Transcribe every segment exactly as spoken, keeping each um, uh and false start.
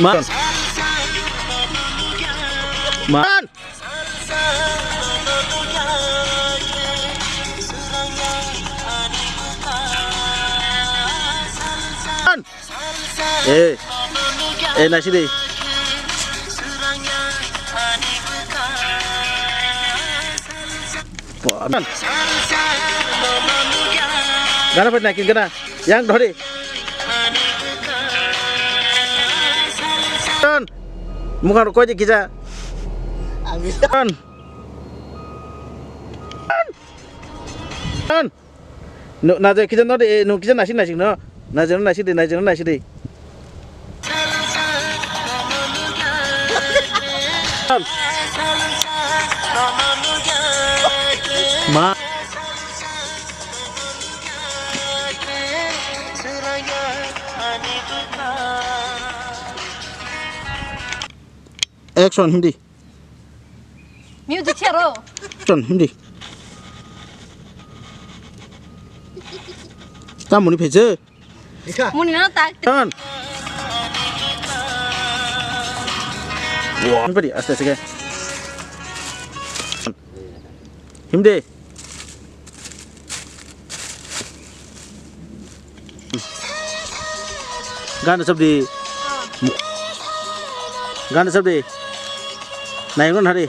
Man. Man. Eh, eh, naisidi. Gana pai naikin gana. Yang dhori. Ton. Mukha rok koi de kija. Ton. Ton. No, naje kisa no de, no kisa nasik nasik no. Naje no nasik de, naje no nasik de. Ma. Action, Hindi. Music share o. Ton, Hindi. Tamoni phese. Muni no tak. Ton. Wow, Hindi, aste aste ke. Hindi. Gana sabdi. Gana sabdi. Naikno hari.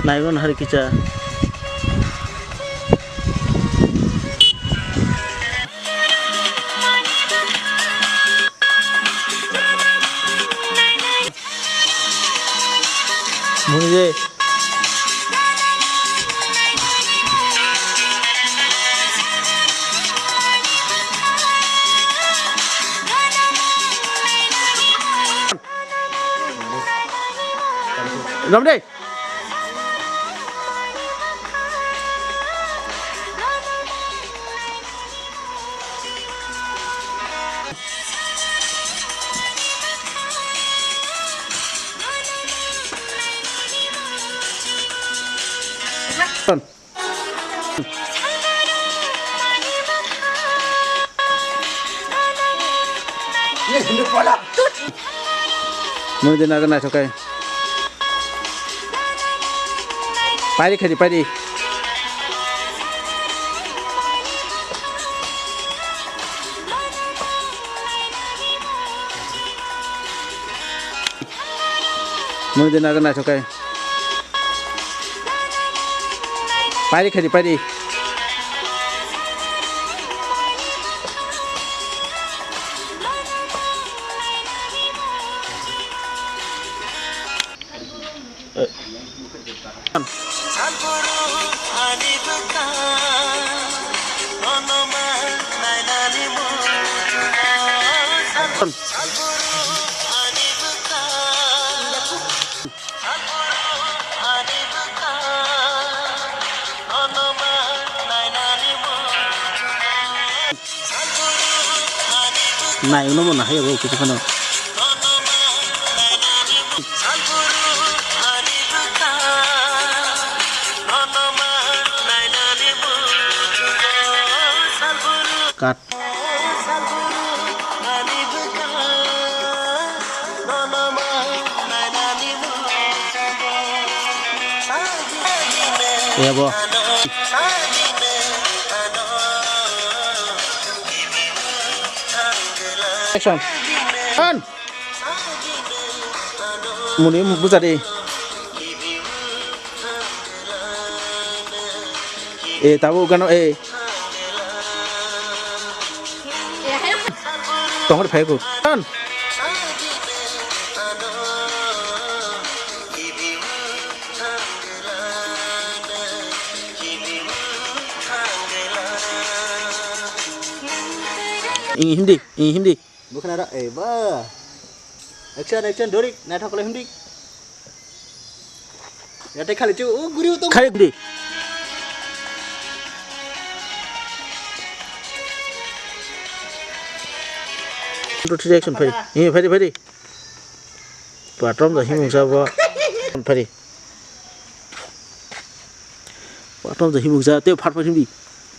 Naigon hari kicha. Muni je. Rom de. Mui de naga naithok khe. Pairi khaidi, pairi. Mui de naga naithok khe. Pairi khaidi, pairi. Nai uno bo nahai abo kisu phano. Kat. Ebo. Action. An. Muni buja di. Eh, tabu gano, eh. Tongor phai ko. An. Ing Hindi, ing Hindi. Bukhna ra, eh, ba. Action, action, dorik, naithok le Hindi. Yate khali chu, o guri u tong. Khali Hindi. Two, three, action, phari. Hi, phari, phari. Patrom da himung sa bo. Phari. Patrom da himung sa, te phar phar himdi.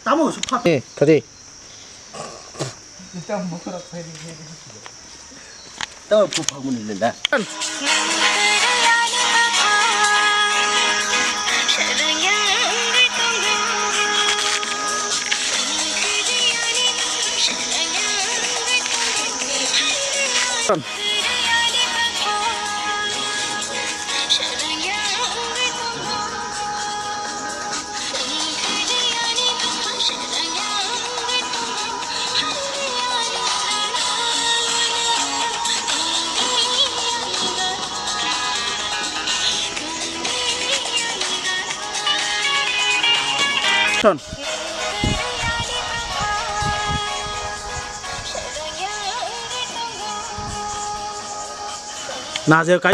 Tamo su phar. Eh, phari. Tamo phar muni lenda. Son. Naje kai.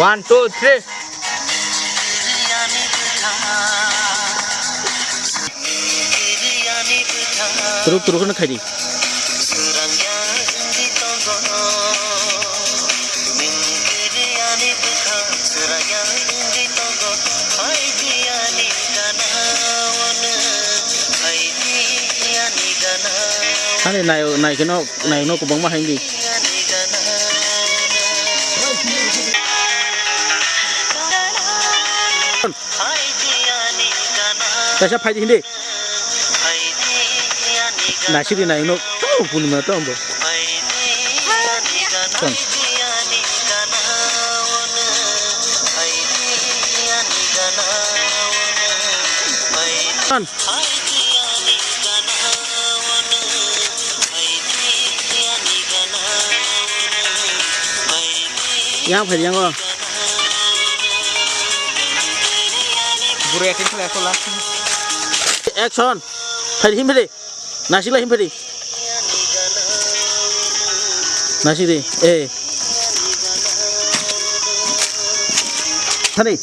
One, two, three. Turuk turuk no khaidi. Ani nai nai keno. Nai no kubangma haini. Kaisa phaidi hindi. Naisidi nai no. Tau punima tau bo. Ton. Ton. Yang phai yang o. Buru acting khlai aku lah. Action. Phai him phai. Nasik lah him phai. Nasik di. Eh. Thani.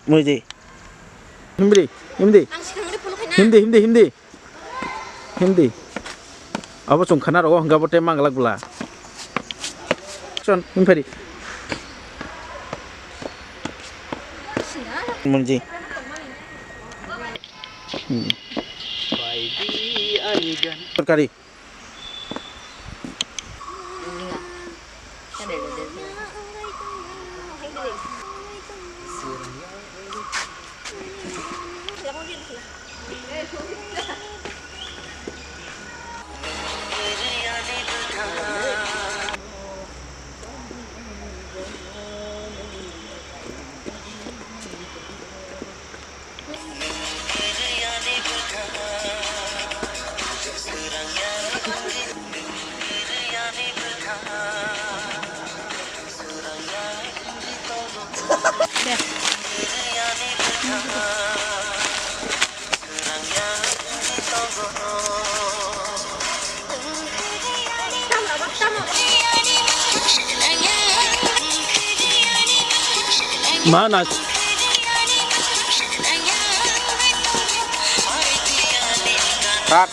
Muji. Himdi, himdi. Ang sikang de phone khaina. Himdi, himdi, himdi. Himdi. Abo chwng khana rogo hwnkha bo tei manglak bwla. Chon, himphari. Munji. Hmm. Sorkari. Mana. Cut.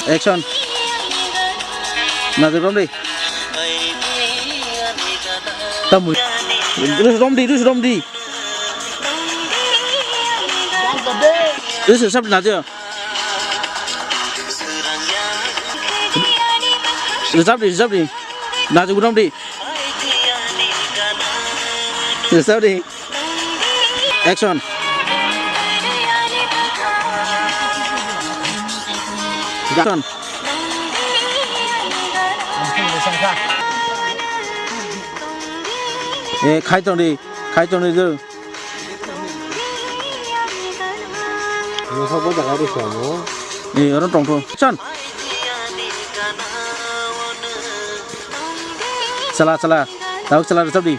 Action. Najak romdi. Tamui. Rus romdi, rus romdi. Rus sab najak. Rajabdi, rajabdi. Najak romdi. Rajabdi. Action. Action. Eh, khai tongdi, khai tongdi, jo. Nokha bo jaga rwkha mo. Eh, oro tongtho. Action. Chala, chala. Tabuk chala rwchapdi.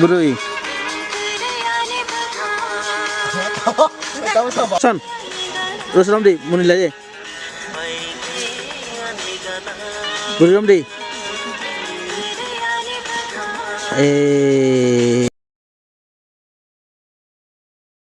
Bwrwi. Action. Rwchapdi, muni lai. Bwrwi romdi. Eh.